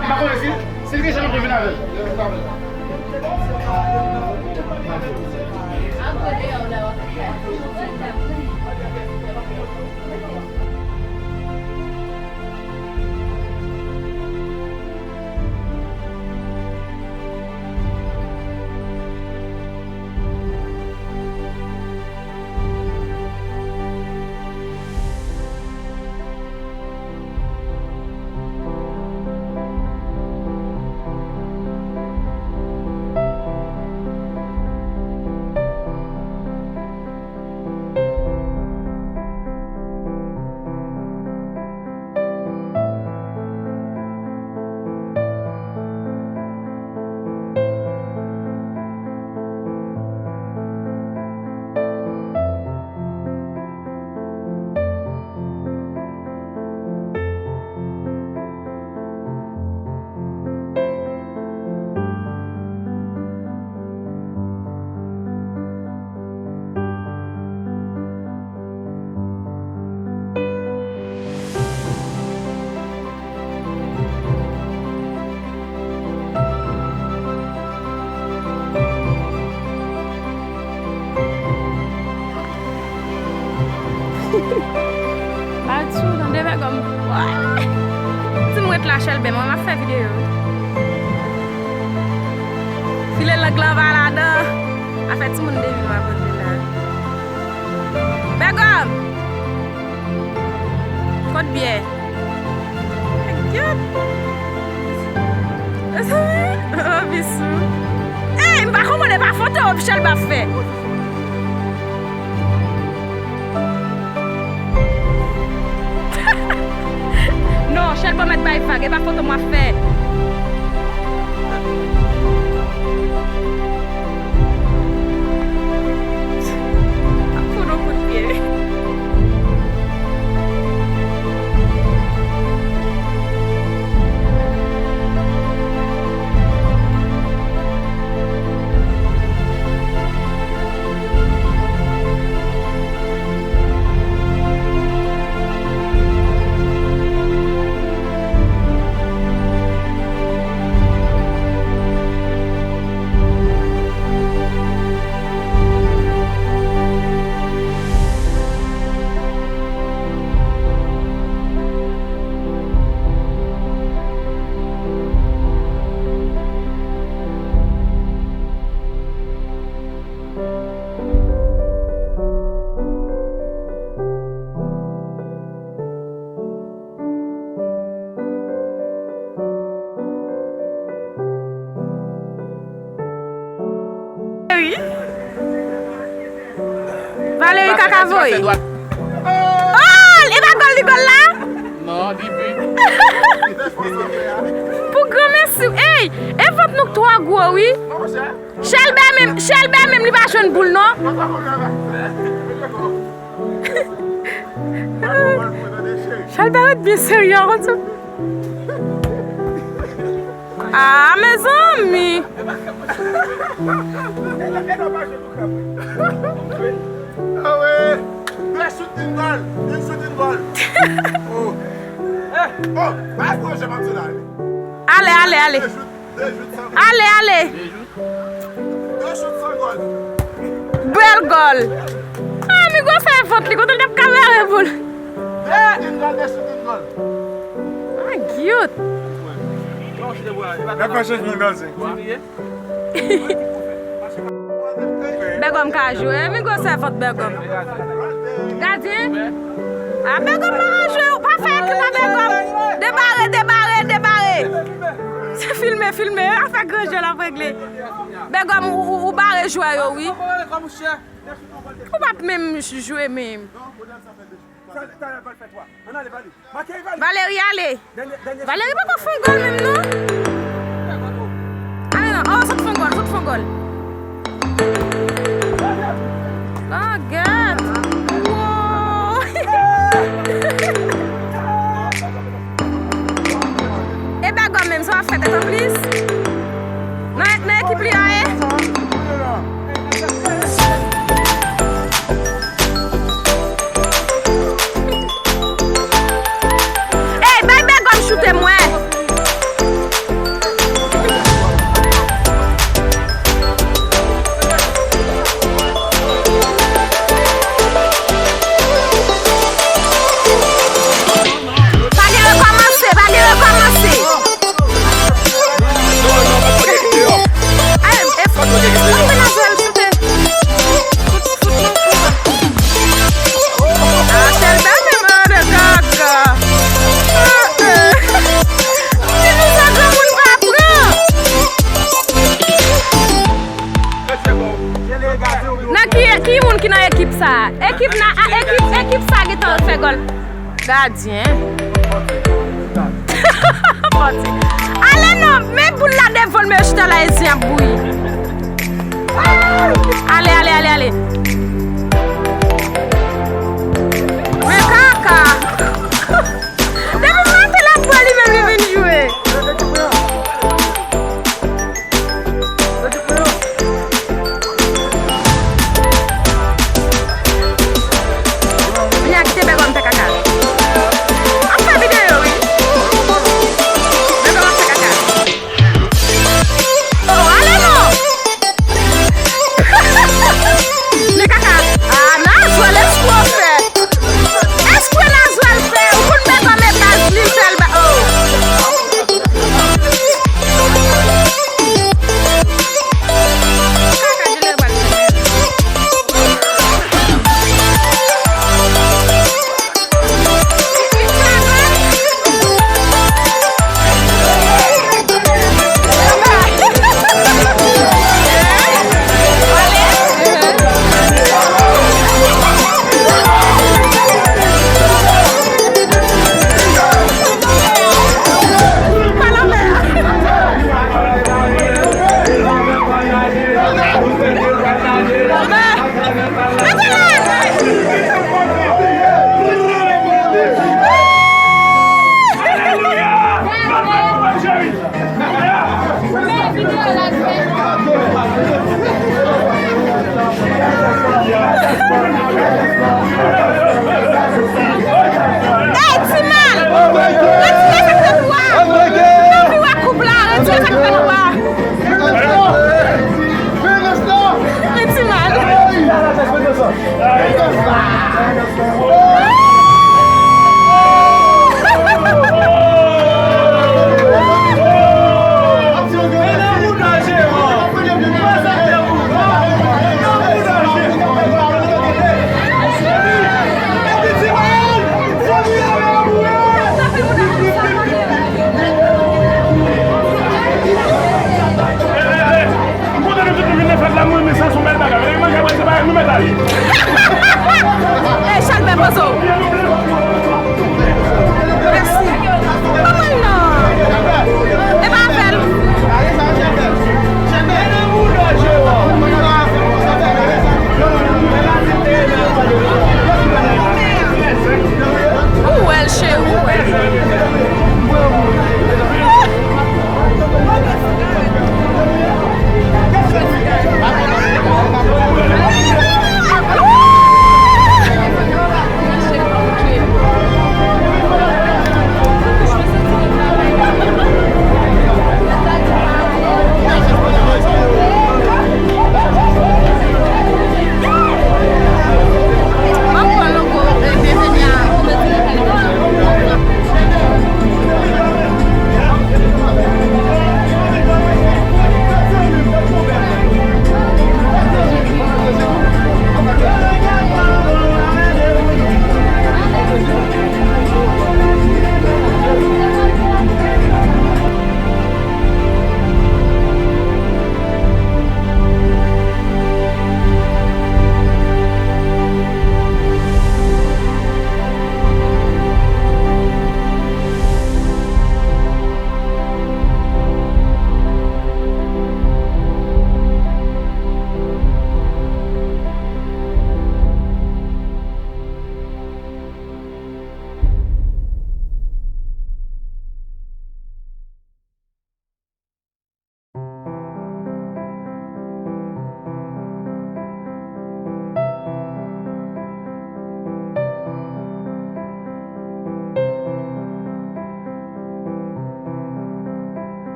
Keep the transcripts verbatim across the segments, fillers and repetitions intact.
M pa konnen si, si l gen chans, m ap vin avè l. Atchou, tande bègòm. Ti m ret la, Chèlbè, mwen m ap fè videyo. File lang lan pa ladan. Afè timoun depi m ap antre la. Bègòm! Kot byè? Gyèt! Oh, bisou. Ey, m pa konprann, e pa foto Chèlbè ap fè. Non, Chèlbè mèt bay vag, e pa foto m ap fè. Ap fout yon kout pye. Wi. Valery kaka voye. Oh, e pa gòl li gòl la? Non, li bi. Pou granmèsi, ey, e vant nou k twò gwo, wi. Chèlbè menm, Chèlbè menm, li pa jwenn boul, non. Chèlbè ret byen serye, konn sa. Ah, mezanmi! Ah ouais! Deux shoots, une goal! Une shoot, une goal! Oh! Oh! Pas gros, j'ai pas de là. Ale, ale, ale! Deux shoots, deux shoots, ça va. Ale, ale! Deux shoots sans goal. Bèl gòl. Ah, Migo fè vant li, kote l t ap ka mare boul. Deux shoots, une goal, deux shoots, une goal. Ah, cute. Nan pa chanjman nan se. Bègòm ka jwe, Migo sèvant Bègòm. Gadyen? Ah, Bègòm pa jwe, ou pa fè ekip a Bègòm. Debare, debare, debare. Se filme, filme, afè gran jwè l ap regle. Bègòm, ou, ou, ou bare jwè yo, wi. Ou p ap menm jwe menm. Valery ale. Valery poko fè yon gòl menm, non. Ale non. Oh, sot fè yon gòl, sot fè yon gòl. Langèt. Wow. E Bègòm menm, sa w ap fè tèt anplis? Nan, nan ekip li a ye? Ey, bay Bègòm choute m wè. Nan ekip sa. Ekip nan, a, ekip, ekip sa gentan fè gòl. Gadyen. Pati. Ale non, men boul la devan l, men yo chita la, e zen ap bouyi. Ale, ale, ale, ale. Men kaka. Depi maten l ap pran, li menm li vin jwe. Vini a kite Bègòm fè kaka. Ap fè videyo, wi. Bègòm ap fè kaka. Oh, ale non! Men kaka, ah, Nazwèl, espre w fè. Espre Nazwèl fè. Ou konn Bègòm e baz li fè l ba, oh. Ey, Timal! Retire sa k nan kou a! Anvi wè koup la, retire sa k nan kou a! Ey, Timal! M kontan nou tout nou vin nan fèt la, mwen renmen sa, se yon bèl bagay. Lè manje apre se bagay nou mèt ale. Ey, Chalbè, poze w. Mèsi. Kòman l non? E pa avè l. Ou wè l, cheri, ou wè l.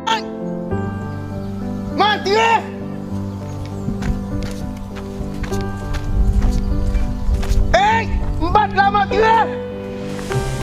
Ay! Matre! Ey! M bat la, Matre!